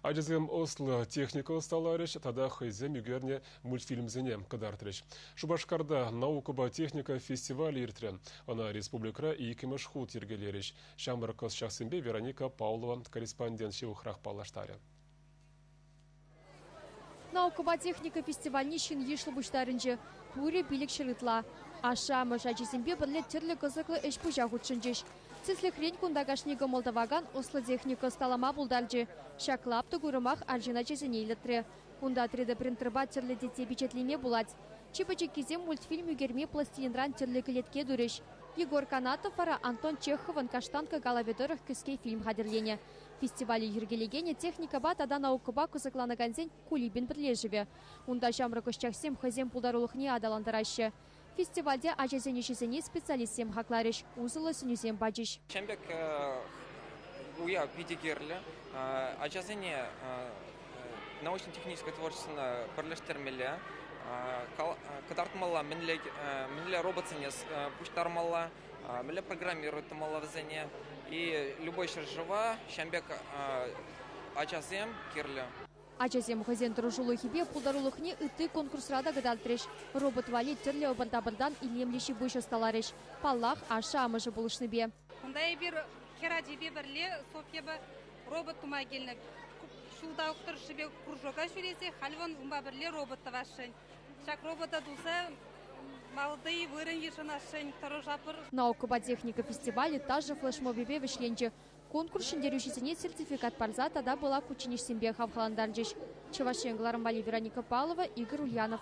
Ачасем ӑслӑ техника ӑсталарӗҫ тата хӑйсем ӳкернӗ мультфильмсене кӑтартрӗҫ. Шупашкарта наукӑпа техника фестивалӗ иртрӗ. Ӑна республикӑра иккӗмӗш хут йӗркелерӗҫ. Ҫамрӑк ӑсчахсемпе Вероника Павлова корреспондент ҫывӑхрах паллаштарӗ. Наукӑпа техника фестивальне ҫын йышлӑ пуҫтарӑнчӗ. Пурӗ 500 ытла. Ашшӗ-амӑшӗ ачисемпе пӗрле тӗрлӗ кӑсӑклӑ ӗҫ-пуҫа хутшӑнчӗҫ. Тӗслӗхрен, кунта кашни кӑмӑл тӑвакан ӑслӑ техника ӑсталама пултарчӗ. Ҫак лаптӑк уйрӑмах арҫын ачасене илӗртрӗ. Кунта 3D-принтерпа тӗрлӗ тетте пичетлеме пулать. Чи пӗчӗккисем мультфильм ӳкерме пластилинран тӗрлӗ кӗлетке турӗҫ. Егор Канатов вара Антон Чеховӑн «Каштанка» калавӗ тӑрӑх кӗске фильм хатӗрленӗ. Фестивале йӗркелекенӗ техникӑпа тата наукӑпа кӑсӑкланакансен Кулибин пӗрлешӗвӗ. Унта ҫамрӑк ӑсчахсем хӑйсен пултарулӑхне аталантараҫҫӗ. Фестивальте ачасен ӗҫӗсене специалистсем хакларӗҫ, усӑллӑ сӗнӳсем пачӗҫ. Ҫавӑн пек уяв питӗ кирлӗ. Ачасене научно-техническое творчествӑна пӗрлештермелле, кӑтартмалла, мӗнле роботсене пуҫтармалла, мӗнле программировать тумалла вӗсене. И любой ҫӗршыва ҫавӑн пек ачасем кирлӗ. Ачасем хӑйсен тӑрӑшулӑхӗпе пултарулӑхне ытти конкурсра та кӑтартрӗҫ. Робот валли тӗрлӗ ӑпӑр-тапӑртан илемлӗ ҫи-пуҫ ӑсталарӗҫ. Паллах, ашшӗ-амӑшӗ пулӑшнипе. Кунта эпир хӗр ачипе пӗрле Софьяпа робот тума килнӗ. Ҫулталӑк тӑршшӗпе кружока ҫӳресе халь вӑл унпа пӗрле робот тӑвасшӑн. Ҫак робота туса малти вырӑн йышӑнасшӑн тӑрӑшатпӑр. Наукӑпа техника фестивалӗ ташӑ флешмобӗпе вӗҫленчӗ. Конкурс ҫӗнтерӳҫисене сертификат парса тата пылак кучченеҫсемпе хавхалантарчӗҫ. Чӑваш Ен кӑларӑм валли Вероника Павлова, Игорь Ульянов.